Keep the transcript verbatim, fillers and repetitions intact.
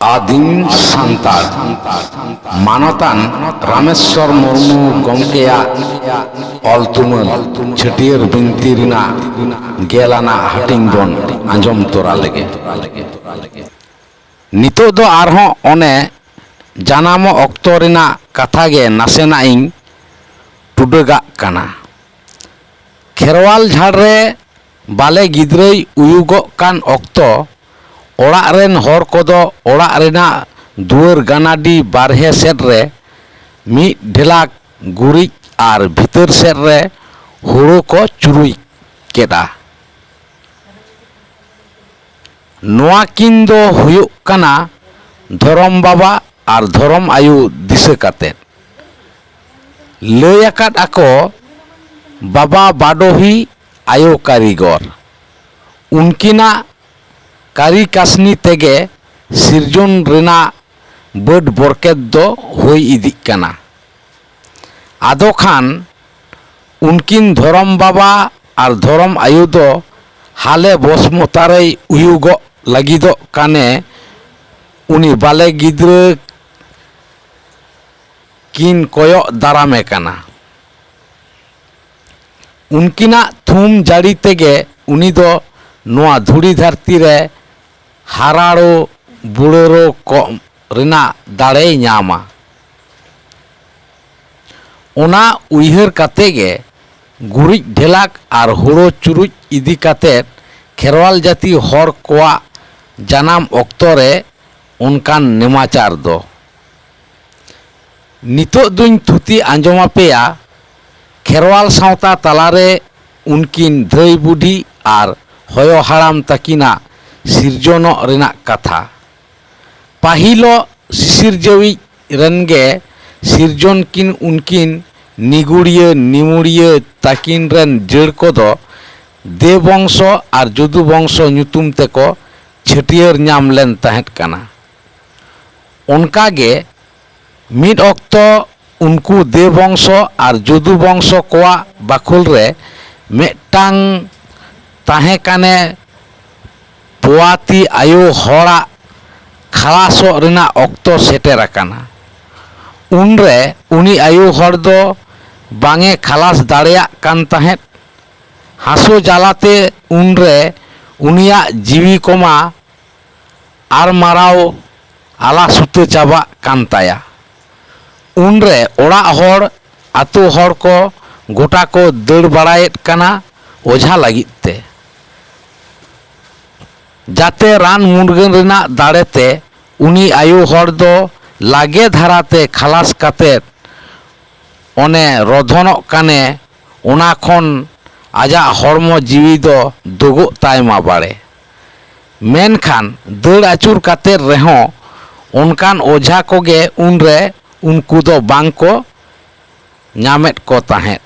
ᱟᱹᱫᱤᱢ ᱥᱟᱱᱛᱟᱲ ᱢᱟᱱᱚᱛᱟᱱ ᱨᱟᱢᱮᱥᱣᱚᱨ ᱢᱩᱨᱢᱩ ᱜᱚᱢᱠᱮᱭᱟᱜ ᱚᱞ ᱛᱩᱢᱟᱹᱞ ᱪᱷᱟᱹᱴᱭᱟᱹᱨ ᱵᱤᱱᱛᱤ ᱨᱮᱱᱟᱜ ᱜᱮᱞ ᱟᱱᱟᱜ ᱦᱟᱹᱴᱤᱧ ᱵᱚᱱ ᱟᱸᱡᱚᱢ ᱛᱚᱨᱟ ᱞᱮᱜᱮ᱾ ᱱᱤᱛᱚᱜ ᱫᱚ ᱟᱨᱦᱚᱸ ᱚᱱᱮ ᱡᱟᱱᱟᱢᱚᱜ ᱚᱠᱛᱚ ᱨᱮᱱᱟᱜ ᱠᱟᱛᱷᱟ ᱜᱮ ᱱᱟᱥᱮᱱᱟᱜ ᱤᱧ ᱴᱩᱰᱟᱹᱜᱟᱜ ᱠᱟᱱᱟ᱾ ᱠᱷᱮᱨᱣᱟᱞ ᱡᱷᱟᱲ ᱨᱮ ᱵᱟᱞᱮ ᱜᱤᱫᱽᱨᱟᱹᱭ ᱩᱭᱩᱜᱚᱜ ᱠᱟᱱ ᱚᱠᱛᱚ, ᱚᱲᱟᱜ ᱨᱮᱱ ᱦᱚᱲ ᱠᱚᱫᱚ ᱚᱲᱟᱜ ᱨᱮᱱᱟᱜ ᱫᱩᱣᱟᱹᱨ ᱜᱟᱱᱟᱰᱤ ᱵᱟᱨᱦᱮ ᱥᱮᱫ ᱨᱮ ᱢᱤᱫ ᱰᱷᱮᱞᱟᱠ ᱜᱩᱨᱤᱡ ᱟᱨ ᱵᱷᱤᱛᱟᱹᱨ ᱥᱮᱫ ᱨᱮ ᱦᱳᱲᱳ ᱠᱚ ᱪᱩᱨᱩᱡ ᱠᱮᱫᱼᱟ᱾ ᱱᱚᱣᱟ ᱠᱤᱱ ᱫᱚ ᱦᱩᱭᱩᱜ ᱠᱟᱱᱟ ᱫᱷᱚᱨᱚᱢ ᱵᱟᱵᱟ ᱟᱨ ᱫᱷᱚᱨᱚᱢ ᱟᱭᱳ ᱫᱤᱥᱟᱹ ᱠᱟᱛᱮᱫ᱾ ᱞᱟᱹᱭ ᱟᱠᱟᱫ ᱟᱠᱚ, ᱵᱟᱵᱟ ᱵᱟᱰᱚᱦᱤ, ᱟᱭᱳ ᱠᱟᱹᱨᱤᱜᱚᱨ᱾ ᱩᱱᱠᱤᱱᱟᱜ ᱠᱟᱹᱨᱤ ᱠᱟᱹᱥᱱᱤ ᱛᱮᱜᱮ ᱥᱤᱨᱡᱚᱱ ᱨᱮᱱᱟᱜ ᱵᱟᱹᱰ ᱵᱚᱨᱠᱮᱛ ᱫᱚ ᱦᱩᱭ ᱤᱫᱤᱜ ᱠᱟᱱᱟ᱾ ᱟᱫᱚ ᱠᱷᱟᱱ ᱩᱱᱠᱤᱱ ᱫᱷᱚᱨᱚᱢ ᱵᱟᱵᱟ ᱟᱨ ᱫᱷᱚᱨᱚᱢ ᱟᱭᱳ ᱫᱚ ᱦᱟᱞᱮ ᱵᱚᱥᱢᱚᱛᱟ ᱨᱮᱭ ᱩᱭᱩᱜᱚᱜ ᱞᱟᱹᱜᱤᱫᱚᱜ ᱠᱟᱱᱮ ᱩᱱᱤ ᱵᱟᱞᱮ ᱜᱤᱫᱽᱨᱟᱹ ᱠᱤᱱ ᱠᱚᱭᱚᱜ ᱫᱟᱨᱟᱢᱮ ᱠᱟᱱᱟ᱾ ᱩᱱᱠᱤᱱᱟᱜ ᱛᱷᱩᱢ ᱡᱟᱹᱲᱤ ᱛᱮᱜᱮ ᱩᱱᱤ ᱫᱚ ᱱᱚᱣᱟ ᱫᱷᱩᱲᱤ ᱫᱷᱟᱹᱨᱛᱤ ᱨᱮ ᱦᱟᱨᱟᱲᱚ ᱵᱩᱲᱟᱹᱨᱚ ᱠᱚᱜ ᱨᱮᱱᱟᱜ ᱫᱟᱲᱮᱭ ᱧᱟᱢᱟ᱾ ᱚᱱᱟ ᱩᱭᱦᱟᱹᱨ ᱠᱟᱛᱮ ᱜᱮ ᱜᱩᱨᱤᱡ ᱰᱷᱮᱞᱟᱠ ᱟᱨ ᱦᱳᱲᱳ ᱪᱩᱨᱩᱡ ᱤᱫᱤ ᱠᱟᱛᱮ ᱠᱷᱮᱨᱣᱟᱞ ᱡᱟᱹᱛᱤ ᱦᱚᱲ ᱠᱚᱣᱟᱜ ᱡᱟᱱᱟᱢ ᱚᱠᱛᱚ ᱨᱮ ᱚᱱᱠᱟᱱ ᱱᱮᱢᱟᱪᱟᱨ ᱫᱚ᱾ ᱱᱤᱛᱚᱜ ᱫᱩᱧ ᱛᱷᱩᱛᱤ ᱟᱸᱡᱚᱢ ᱟᱯᱮᱭᱟ ᱠᱷᱮᱨᱣᱟᱞ ᱥᱟᱶᱛᱟ ᱛᱟᱞᱟᱨᱮ ᱩᱱᱠᱤᱱ ᱫᱷᱟᱹᱭ ᱵᱩᱰᱷᱤ ᱟᱨ ᱦᱚᱭᱚ ᱦᱟᱲᱟᱢ ᱛᱟᱹᱠᱤᱱᱟᱜ ᱥᱤᱨᱡᱚᱱᱚᱜ ᱨᱮᱱᱟᱜ ᱠᱟᱛᱷᱟ᱾ ᱯᱟᱹᱦᱤᱞᱚᱜ ᱥᱤᱥᱤᱨᱡᱟᱹᱣᱤᱡ ᱨᱮᱱ ᱜᱮ ᱥᱤᱨᱡᱚᱱ ᱠᱤᱱ ᱩᱱᱠᱤᱱ ᱱᱤᱜᱩᱲᱤᱭᱟᱹ ᱱᱤᱢᱩᱲᱤᱭᱟᱹ ᱛᱟᱹᱠᱤᱱ ᱨᱮᱱ ᱡᱟᱹᱲ ᱠᱚᱫᱚ ᱫᱮ ᱵᱚᱝᱥᱚ ᱟᱨ ᱡᱚᱫᱩ ᱵᱚᱝᱥᱚ ᱧᱩᱛᱩᱢ ᱛᱮᱠᱚ ᱪᱷᱟᱹᱴᱭᱟᱹᱨ ᱧᱟᱢ ᱞᱮᱱ ᱛᱟᱦᱮᱸᱫ ᱠᱟᱱᱟ᱾ ᱚᱱᱠᱟ ᱜᱮ ᱢᱤᱫ ᱚᱠᱛᱚ ᱩᱱᱠᱩ ᱫᱮ ᱵᱚᱝᱥᱚ ᱟᱨ ᱡᱚᱫᱩ ᱵᱚᱝᱥᱚ ᱠᱚᱣᱟᱜ ᱵᱟᱠᱷᱳᱞ ᱨᱮ ᱢᱤᱫᱴᱟᱝ ᱛᱟᱦᱮᱸ ᱠᱟᱱᱮ ᱯᱳᱣᱟᱛᱤ ᱟᱭᱳ ᱦᱚᱲᱟᱜ ᱠᱷᱟᱞᱟᱥᱚᱜ ᱨᱮᱱᱟᱜ ᱚᱠᱛᱚ ᱥᱮᱴᱮᱨ ᱟᱠᱟᱱᱟ᱾ ᱩᱱᱨᱮ ᱩᱱᱤ ᱟᱭᱳ ᱦᱚᱲ ᱫᱚ ᱵᱟᱝ ᱮ ᱠᱷᱟᱞᱟᱥ ᱫᱟᱲᱮᱭᱟᱜ ᱠᱟᱱ ᱛᱟᱦᱮᱸᱫ᱾ ᱦᱟᱹᱥᱩ ᱡᱟᱞᱟᱛᱮ ᱩᱱᱨᱮ ᱩᱱᱤᱭᱟᱜ ᱡᱤᱣᱤ ᱠᱚᱢᱟ ᱟᱨ ᱢᱟᱨᱟᱣ ᱟᱞᱟ ᱥᱩᱛᱟᱹ ᱪᱟᱵᱟᱜ ᱠᱟᱱ ᱛᱟᱭᱟ᱾ ᱩᱱᱨᱮ ᱚᱲᱟᱜ ᱦᱚᱲ, ᱟᱹᱛᱩ ᱦᱚᱲ ᱠᱚ ᱜᱚᱴᱟ ᱠᱚ ᱫᱟᱹᱲ ᱵᱟᱲᱟᱭᱮᱫ ᱠᱟᱱᱟ ᱚᱡᱷᱟ ᱞᱟᱹᱜᱤᱫ ᱛᱮ᱾ ᱡᱟᱛᱮ ᱨᱟᱱ ᱢᱩᱨᱜᱟᱹᱱ ᱨᱮᱱᱟᱜ ᱫᱟᱲᱮ ᱛᱮ ᱩᱱᱤ ᱟᱭᱳ ᱦᱚᱲ ᱫᱚ ᱞᱟᱜᱮ ᱫᱷᱟᱨᱟᱛᱮ ᱠᱷᱟᱞᱟᱥ ᱠᱟᱛᱮᱫ ᱚᱱᱮ ᱨᱚᱫᱷᱚᱱᱚᱜ ᱠᱟᱱᱮ, ᱚᱱᱟ ᱠᱷᱚᱱ ᱟᱡᱟᱜ ᱦᱚᱲᱢᱚ ᱡᱤᱣᱤ ᱫᱚ ᱫᱳᱜᱳᱜ ᱛᱟᱭ ᱢᱟ ᱵᱟᱲᱮ᱾ ᱢᱮᱱᱠᱷᱟᱱ ᱫᱟᱹᱲ ᱟᱹᱪᱩᱨ ᱠᱟᱛᱮᱫ ᱨᱮᱦᱚᱸ ᱚᱱᱠᱟᱱ ᱚᱡᱷᱟ ᱠᱚᱜᱮ ᱩᱱᱨᱮ ᱩᱱᱠᱩ ᱫᱚ ᱵᱟᱝ ᱠᱚ ᱧᱟᱢᱮᱫ ᱠᱚ ᱛᱟᱦᱮᱸᱫ᱾